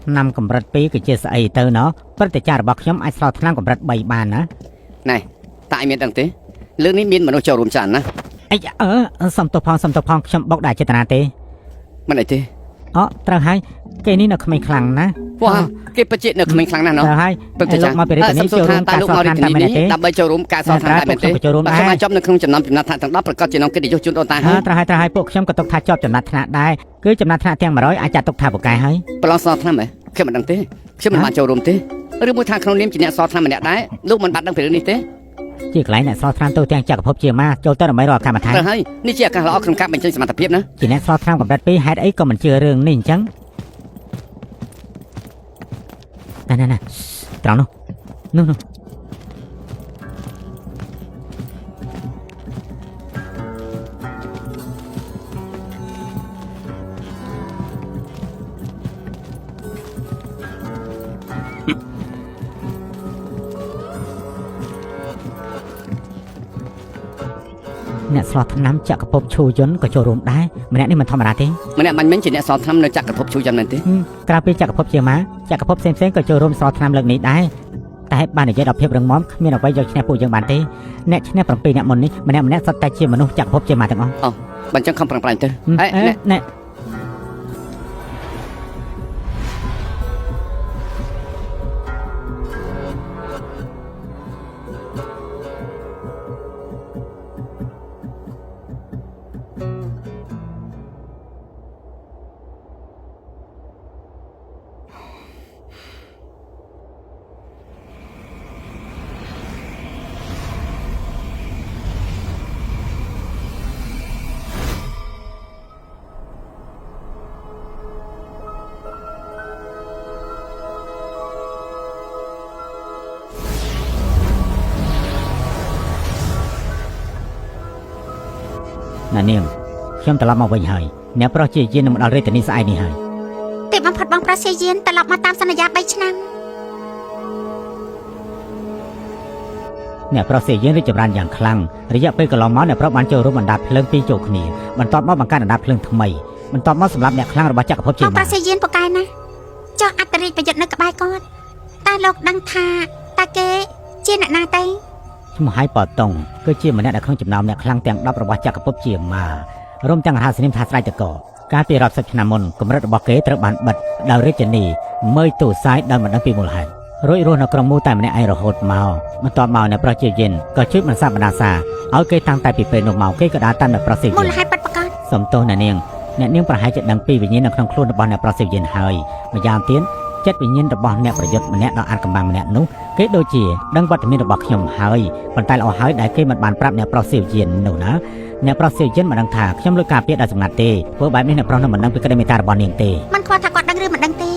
ថ្នាំកម្រិត2គឺជាស្អីទៅណោះព្រឹទ្ធាចារ្យរបស់ខ្ញុំអាចស្រោចថ្នាំកម្រិត3បានណា ណែតាឯងមានដឹងទេលើកនេះមានមនុស្សចូលរួមច្រើនណាស់ អីអឺសំទោសផងសំទោសផងខ្ញុំបុកដាក់ចេតនាទេ មិនអីទេ អូត្រូវហើយគេនេះនៅក្មេងខ្លាំងណាស់ វ៉ាគេពិតជានៅក្មេងខ្លាំងណាស់ណោះ ត្រូវហើយ ពិតជា លោកមកពីរាជធានី សំសួរ ចូលរួម ថាតើ ការសល់ លោកមករាជធា ថ្នាំតាមមែនទេ នីនេះដើម្បីចូលរួមការសល់ថ្នាំដែរមែនទេ ត្រូវចូលរួម បាទខ្ញុំ ដែរ បានចប់នៅក្នុងចំណោមចំណាត់ថ្នាក់ទាំង10ប្រកាសជានំកិត្តិយសជូនអូនតា អើ ហើយ ត្រូវហើយត្រូវហើយពួកខ្ញុំក៏ទុកថាជាប់ចំណាត់ថ្នាក់ដែរគឺចំណាត់ថ្នាក់ទាំង100អាចចាត់ទុកថាពូកែហើយ ប្រឡងសល់ថ្នាំហ៎ខ្ញុំមិនដឹងទេខ្ញុំមិនបានចូលរួមទេឬមួយថាក្នុងនាមជាអ្នកសល់ថ្នាំម្នាក់ដែរលោកមិនបានដឹងពីរឿងនេះទេ ជាកន្លែងអ្នកស្រោចថ្នាំទូទាំងចក្រភពជាម៉ាចូលទៅដើម្បីរកកម្មដ្ឋាន ត្រូវហើយនេះជាឱកាសល្អក្នុងការបញ្ចេញសមត្ថភាពណា ជាអ្នកស្រោចថ្នាំកម្រិត2ហេតុអីក៏មិនជឿរឿងនេះអញ្ចឹងណាណាណាត្រង់នោះនោះនោះអ្នកស្រោចថ្នាំចក្រភពឈូយន្តក៏ចូលរួមដែរម្នាក់នេះមិនធម្មតាទេ ម្នាក់បាញ់មិញជាអ្នកសល់ថ្នាំនៅចក្រភពឈូយ៉ាងមែនទេ ហឹមក្រៅពីចក្រភពជាម៉ាចក្រភពផ្សេងៗក៏ចូលរួមស្រោចថ្នាំលើកនេះដែរតែបាននិយាយដល់ភាពរឹងមាំគ្មានអ្វីយកឈ្នះពួកយើងបានទេអ្នកឈ្នះ7អ្នកមុននេះម្នាក់ម្នាក់សុទ្ធតែជាមនុស្សចក្រភពជាម៉ាទាំងអស់ បើអញ្ចឹងខំប្រឹងប្រែងទៅ ហឹម អេណែ ណែណានាងខ្ញុំត្រឡប់មកវិញហើយអ្នកប្រុសជាយាននឹងមកដល់រាជធានីស្អែកនេះហើយ ទីបំផុតបងប្រុសសេយានត្រឡប់មកតាមសន្យា3ឆ្នាំ អ្នកប្រុសសេយានរីកចម្រើនយ៉ាងខ្លាំងរយៈពេលកន្លងមកអ្នកប្រុសបានចូលរួមបណ្ដាភ្លើងពីរចូលគ្នាបន្ទាប់មកបង្កើតបណ្ដាភ្លើងថ្មីបន្ទាប់មកសម្រាប់អ្នកខ្លាំងរបស់ចក្រភពជា បងប្ ម៉ា រុសសេយានពូកែណាស់ចុះអត្តរាជប្រយុទ្ធនៅក្បែរគាត់តើលោកដឹងថាតើគេជាអ្នកណាទេ ឈ្មោះហៃប៉តុងគឺជាម្នាក់ដែលក្នុងចំណោមអ្នកខ្លាំងទាំង10របស់ចក្រភពជាម៉ារួមទាំងរហស្សនាមថាស្រេចតកកាលពីរាប់សិបឆ្នាំមុនកម្រិតរបស់គេត្រូវបានបិទដោយរាជនីមើយទូសាយដោយមិនដឹងពីមូលហេតុរួចរស់នៅក្រុងមូតែម្នាក់ឯងរហូតមកបន្ទាប់មកអ្នកប្រុសជាយិនក៏ជួយបន្សាបបណ្ដាសាឲ្យគេតាំងតែពីពេលនោះមកគេក៏ដើរតាមអ្នកប្រុសជាយិន មូលហេតុពិតប្រាកដ សំទោសអ្នកនាងអ្នកនាងប្រហែលជាដឹងពីវិញ្ញាណនៅក្នុងខ្លួនរបស់អ្នកប្រុសសេវយិនហើយម្យ៉ាងទៀតចិត្តវិញ្ញាណរបស់អ្នកប្រយុទ្ធម្នាក់ដ៏អាថ៌កំបាំងម្នាក់នោះគេដូចជាដឹងវត្តមានរបស់ខ្ញុំហើយប៉ុន្តែល្អហើយដែលគេមិនបានប្រាប់អ្នកប្រុសសេវយិននោះណាអ្នកប្រុសសេវយិនមិនដឹងថាខ្ញុំលើកការពារដោយសម្ងាត់ទេធ្វើបែបនេះអ្នកប្រុសនឹងមិនដឹងពីក្តីមេត្តារបស់នាងទេ មិនខ្វល់ថាគាត់ដឹងឬមិនដឹងទេ